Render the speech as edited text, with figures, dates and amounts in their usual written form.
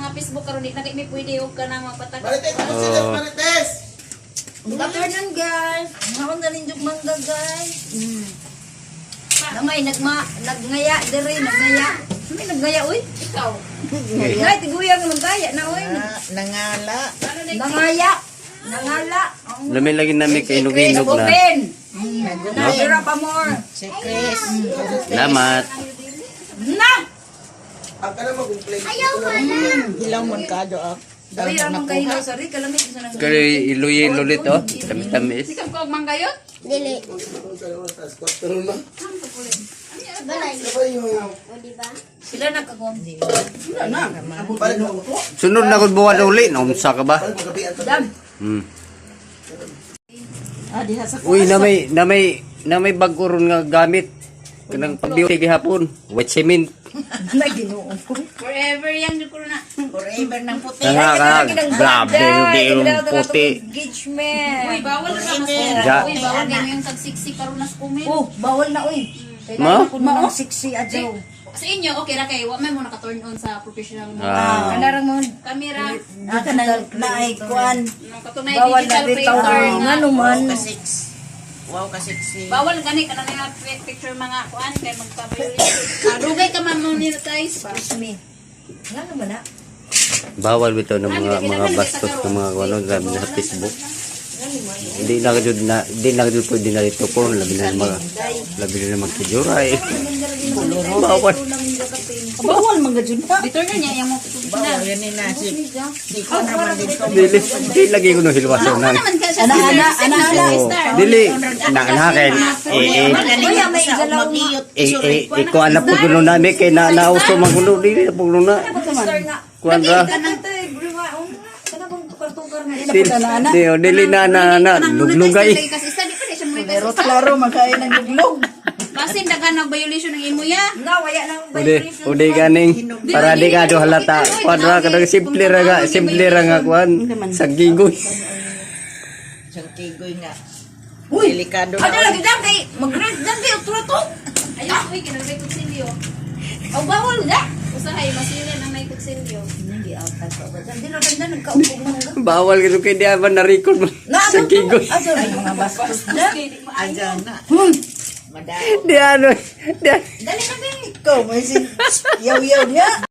mga Facebook karon di na kay may pwede og kanang magpatag. Marites, Marites, Marites! Good afternoon, guys. Maon na ninjog mangga, guys. Namay nagma nagngaya diri, nagngaya. May nagngaya oy. Ikaw. Nay tiguyang naman kaya na oy. Nangala. Ano na Nangaya. Nangala. Lami lagi nami kay inog-inog na. Open. Na dira pa more. Si Chris. Salamat. Na. Ang ka na mag-complain. Hilaw man ka do ah. Dali ra man kayo sorry kalamit sa nang. Kay iluyin ulit oh. Tamis-tamis. Sikap ko og manggayon? Dili. Pero na. Balay. Sabay yung O, di ba? Sila nagkakom. Balik mo. Sunod na kung buwan uli. Naunsa ka ba? Balik mo gabi ang Dam. Ah, diha sa Uy, na may bago ron nga gamit. Kanang pag-beauty gihapon. White cement. Na Ginoo ko. Forever yan jud ko na. Forever ng puti. Nga ka, grabe yung di yung puti. Engagement. Uy, bawal na mas. Ja. Uy, bawal kayo yung tagsiksik karon nas comment. Oh, bawal na oy. Ma? Kailangan ko na ng sexy adjaw. Sa inyo, okay ra kay wa may mo naka-turn on sa professional mo. Ah. Kanarang mo Camera, Ah, kanang naay kuan. nung katunay bawal na digital bitaw creator nga nga. naman. Wow ka six. Wow ka sexy. Bawal gani kana nga picture mga kuan kay magpa-violate. Ah, dugay ka man monetize ba. Excuse me. Nga naman na. Bawal bitaw ng mga bastos ng mga ano grabe na sa Facebook. Hindi na jud pwede na dito ko labi na magkijuray. Bawal. Bawal man gud na. Bitor na niya yung mo professional. Bawal yan ni na si si kuan naman dito. Dili di lagi ko no hilwason Ako na. naman ka siya Ana, si ana, Sir ana, ana. Oh, dili na na kay eh Kuya, may igalaw nga. eh eh eh kuan na pud kuno nami kay na nauso man kuno dili na pud na. Star nga. Kuan ra. Ito eh, bro, nga, oh, kana bang tukar-tukar nga. Dili di, oh, dili na na na luglugay. Kasi isa di pa na siya Pero monetize. klaro makain ng luglog. Basin daghan nag violation ng imo ya. Na, waya na ang Udi, vibration. udi ganing para di ka do halata. Kuan ra kadang simple ra nga kuan sa gigoy. Siyang tigoy nga. Uy! Delikado Ano na. lagi dam kay mag-rent dam kay utro to. Ayun, uy, kinalagay kutsilyo. Aw bawal na. Usahay, masilin ang may kutsilyo. Hindi out pa ba? Di na ganda nagkaupog man nga. Bawal gid kay di ba na record man Na sa gigoy. Ato Ay, mga bastos na. Ayan na. Madao. Di ano, di Dali na be. Ikaw, may sin yaw-yaw niya.